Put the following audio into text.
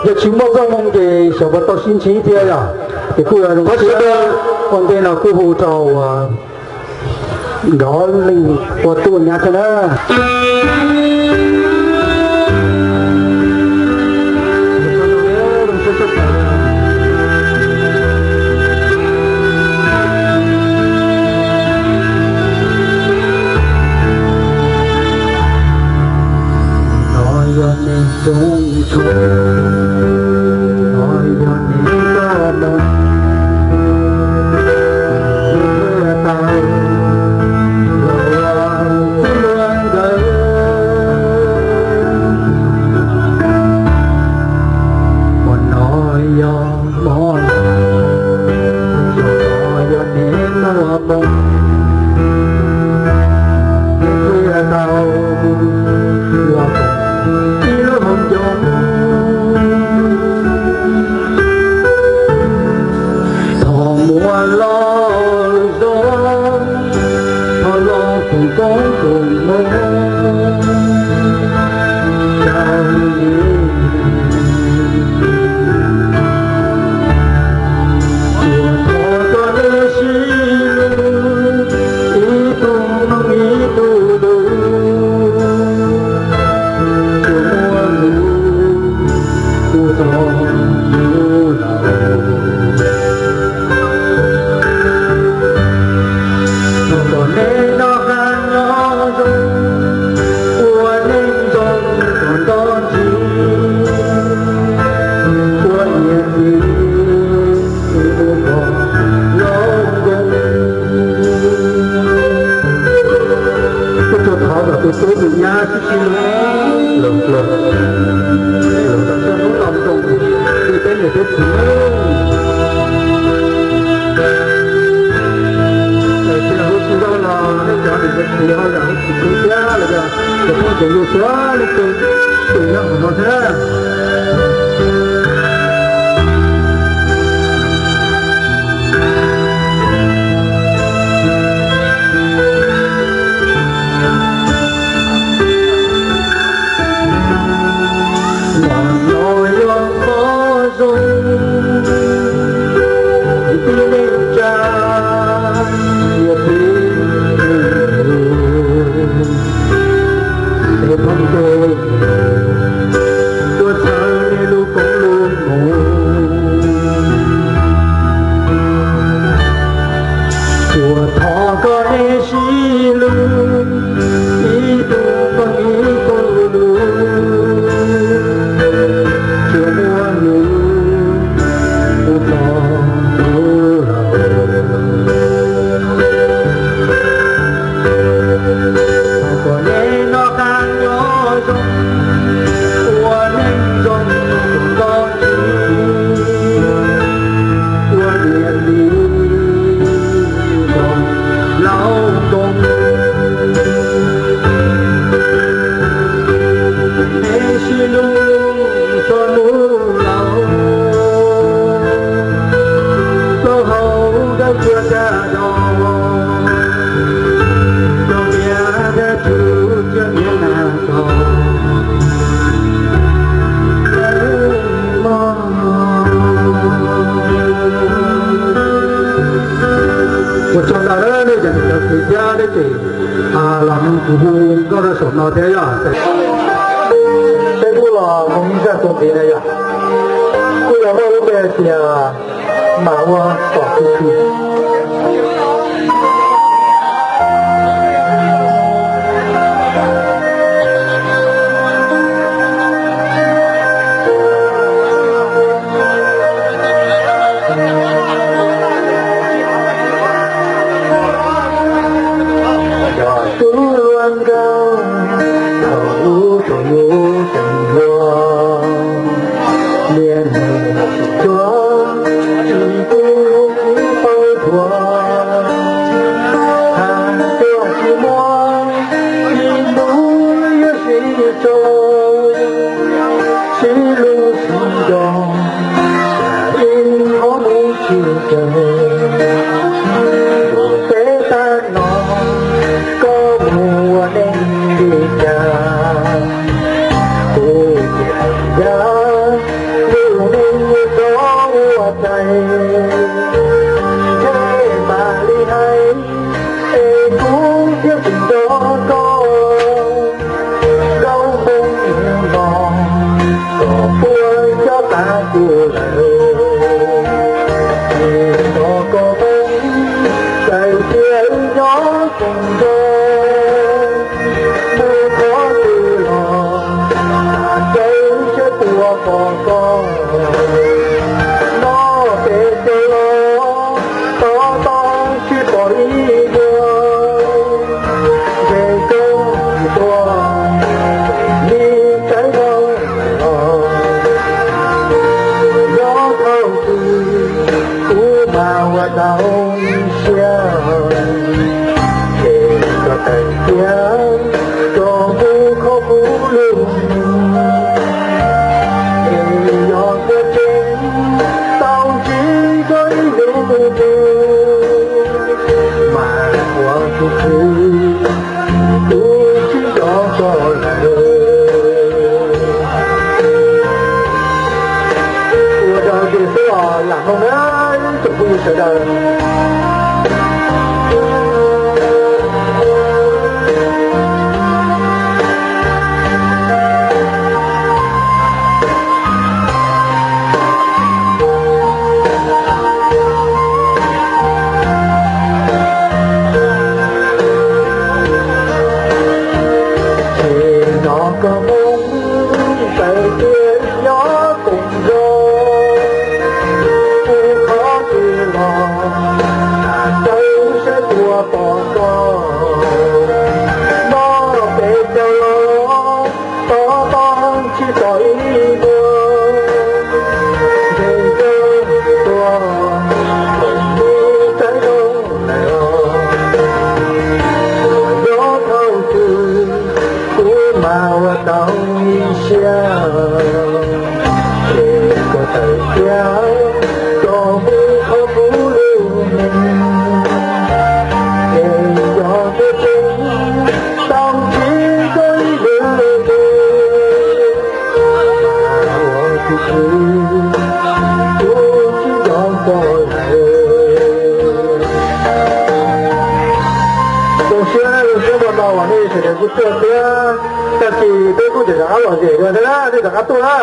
Yog tsis muaj txoj hmoo ces xyov puas tau sib ntsib thiab yom. Ces kuj yog zoo siab, ua ntej no kuj hu rau uas nkawd leej ua tub ua nyab thiab na. No yog neeg zoo tshuaj, no yog neeg koj mus, tau los luag nkawd. Ua no yog hmo no, no yog neeg muaj hmoo, neeg qhia tau los ib lub hauv ncoo. Thov muaj lo lus zoo, thov los foom koob foom hmoov rau yus. Tsuas thov koj nej sib hlub, ib tug mloog ib tug lus, tsuas muaj lus kuj txog yus laus. Thov kom nej noj qab nyob zoo, ua neej zoo kom nto ntsis, ua niam txiv ua kom loj nkoos. Kuj tsuas thov kom tus tub tus nyab sib sib hlub, lawv, lawv, lawv tau coj hnub no mus zoo li peb niam peb txiv. Tsis yog hlub tsis zoo los nej cov niam cov txiv ho yam hlub tsis hlub thiab los yog cov phooj cov ywg thiab leej twg tus nyob hauv no thiab. Los no yog qhov zoo, tib neeg tsa, yog tib neeg es phooj ywg tuaj txhawb nej lub koob lub hmoov. Tsuas thov kom nej sib hlub, ib tug mloog ib tug lus, tsuas muaj lus kuj txog yus laus. Thov kom nej noj qab nyob zoo, ua neej zoo kom nto ntsis, ua niam txiv kom laus nkoos. Nej sib hlub txog hnub laus, plaub hau dawb cuag caj dog, cov niam thiab txiv cov niam nas txog. Ua tsaug ntau na nej cov niam cov txiv thiab nej ces los mus kuv hu nkauj rau saum no thiab yog. Peb kuj los mus ib zaj tus ntxiv na yog, kuj yog muaj lub npe hais tias mam ua tom tu tu. Cov tub hluas nkauj thaum ub thaum yus tseem hluas, niaj hnub tsuag tsis pub paub thuam. pom koj, noj peb caug los, tos tos tsis pom ib vuag, ntshe koj tuag li tsaib rau los. Nyob thaum twg kuv mas ua tau siab, ces koj tawm kiag rau kuv kho kuv lub neej, es yog kuv tseem tau ntsib koj ib lub ntiag, mas ua tus khwv kuv tsis nco koj lawm. Ua rau ces xwb os lam hmoob na, ib tsoom phooj ywg sawv daws. Ces no koj mus tawm tiag nyob koom nrog kuv qhov twg los, sawv saib tua pom koj, noj peb caug los, tos tos tsis pom ib vuag, ntshe koj tuag li tsaib rau lawm os. Nyob thaum twg kuv mas ua tau ib siab, ces koj tawm kiag rau kuv kho kuv lub neej, es yog kuv tseem tau ntsib koj ib lub ntiag, ua tus khwv kuv tsis nco koj lawm. Zoo siab, zoo siab ua no uas nej sawv daws kuj tuaj thiab, tag kis peb kuj tseem rov qab los zem dua thiab na, nej rov qab tuaj na.